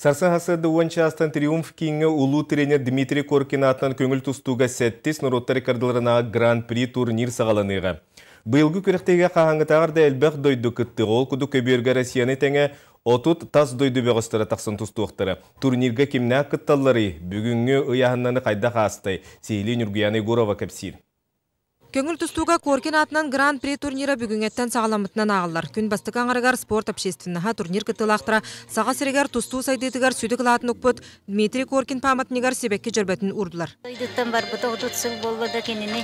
Сарсын сарсыарда 10 чаастан Триумф кииҥҥэ улуу тренер Дмитрий Коркин аатынан көҥүл тустууга сэттис норуоттар ыккардыларынааҕы Гран-при турнир саҕаланыаҕа. Быйылгы күрэхтэһиигэ хаһааҥҥытааҕар да элбэх дойду кыттыаҕа. Ол курдук көбүөргэ Россияны тэҥэ 30 тас дойду бөҕөстөрө тахсан тустуохтара. Турнирга кимнээх кытталларый? Бүгүҥҥү ыйааһыннаны хайдах аастай? Сиһилии Ньургуяна Егорова кэпсиир. Көҥүл тустууга Коркин аатынан Гран-при турнира бүгүҥҥэттэн саҕаламмытынан ааҕыллар. Күн бастакы аҥарыгар спорт общественноһа турнир кыттыылаахтара Саха сиригэр тустуу сайдыытыгар сүдү кылаатын укпут Дмитрий Коркин пааматынньыгар сибэкки дьөрбөтүн уурдулар. Дойдуттан барбыта 30 сыл буолла да кинини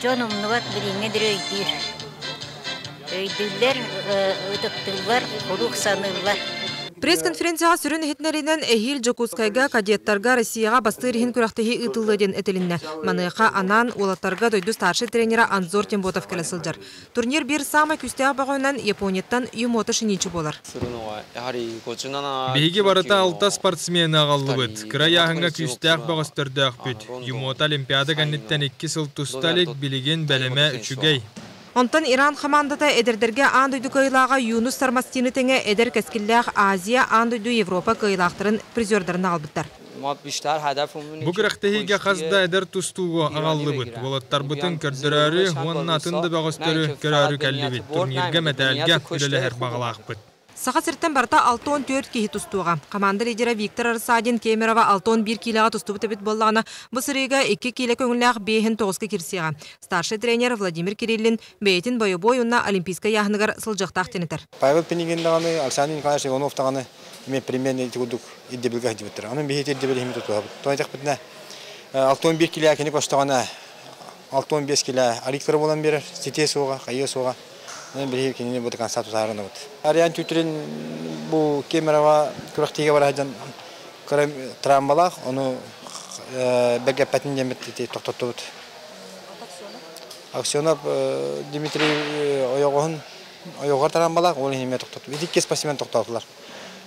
дьон умнубат, билиҥҥэ диэри өйдүүр. Өйдүүллэр, ытыктыыллар, куруук саныыллар. Пресс-конференцияҕа сүрүн иһитиннэриинэн эһиил Дьокуускайга кадеттарга Россияҕа бастыыр иһин күрэхтэһии ыытыллыа диэн этилиннэ. Маныаха анаан уолаттарга дойду старшай тренера Анзор Темботов кэлэ сылдьар. Турнир биир саамай күүстээх бөҕөһүнэн Японияттан Юмото Шиничи буолар. Биһиги барыта алта спортсмены аҕаллыбыт. Кыра ыйааһыҥҥа күүстээх бөҕөстөрдөөхпүт. Юмото Олимпиада кэнниттэн 2 сыл туста илик, билигин бэлэмэ үчүгэй. Онтон Иран хамаандата эдэрдэргэ аан дойду кыайыылааҕа Юнус Сармастины тэҥэ эдэр кэскиллээх Азия, аан дойду, Европа кыайыылаахтарын призердарын аҕалбыттар. Бу күрэхтэһиигэ хас да эдэр тустуугу аҕаллыбыт. Уолаттарбытын көрдөрөөрү уонна атын да бөҕөстөрү көрөөрү кэллибит. Турнирга мэтээлгэ үлэлэһэр баҕалаахпыт. Саха сириттэн барыта 64 киһи тустуоҕа. Команда лидера Виктор Рассадин Кемерово 61 киилэҕэ тустубут эбит буоллаҕына, бу сырыыга 2 киилэ көҥүллээх 5-9-ка киирсиэҕэ. Старшай тренер Владимир Кириллин бэйэтин бойобуой уонна олимпийскай ыйааһыныгар сылдьыахтаах диэн этэр. Павел Пинигин даҕаны, Александр Николаевич Иванов даҕаны эмиэ примерно ити курдук ирдэбилгэ сылдьыбыттара. Онон биһиги ирдэбил иһин тутуһабыт. Тоҕо диэтэхпитинэ, 61 килэ кини көстөҕүнэ, 65 килэ арыйкара буолан биэрэр, ситиэ суоҕа, хайыа суоҕа. Онон биһиги кинини бу до конца тутаарынабыт. Ариан Тютрин бу Кемерово күрэхтиигэ бара сылдьан кыра травмалаах, ону бэргэппэтин диэммит тохтоттубут. Аксенов Дмитрий ойоҕоһун ойоҕор тарамбалаах, ол иһин эмиэ тохтоттубут. Ити икки спортсмен тохтоотулар.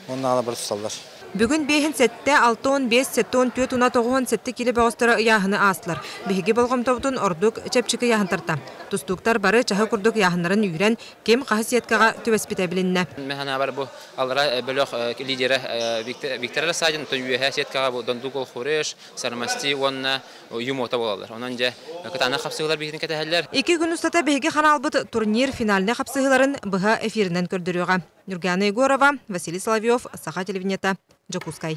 Уонна аала бары тусталлар. Бүгүн биэһин сэттэ, 65, 74 уна 97 киилэ бөҕөстөрө ыйааһыны аастылар. Биһиги болҕомтобутун ордук чэпчэки ыйааһын тарта. Тустууктар бары чаһы курдук ыйааһыннарын үүрэн, ким хаһыс сеткаҕа түбэспитэ билиннэ. Мин санаабар бу аллара бөлөх лидера Виктор Рассадин, оттон үөһэ сеткаҕа бу Дондукол Хуреш, Сармасти уонна Юмото буолаллар. Онон дьэ кытаанах хапсыһыылар биһигини кэтэһэллэр. 2 күн устата биһиги ханаалбыт турнир финальнай хапсыһыыларын быһа эфиринэн көрдөрүөҕэ. Нюргана Егорова, Василий Соловьев, Саха телевидениета, Дьокуускай.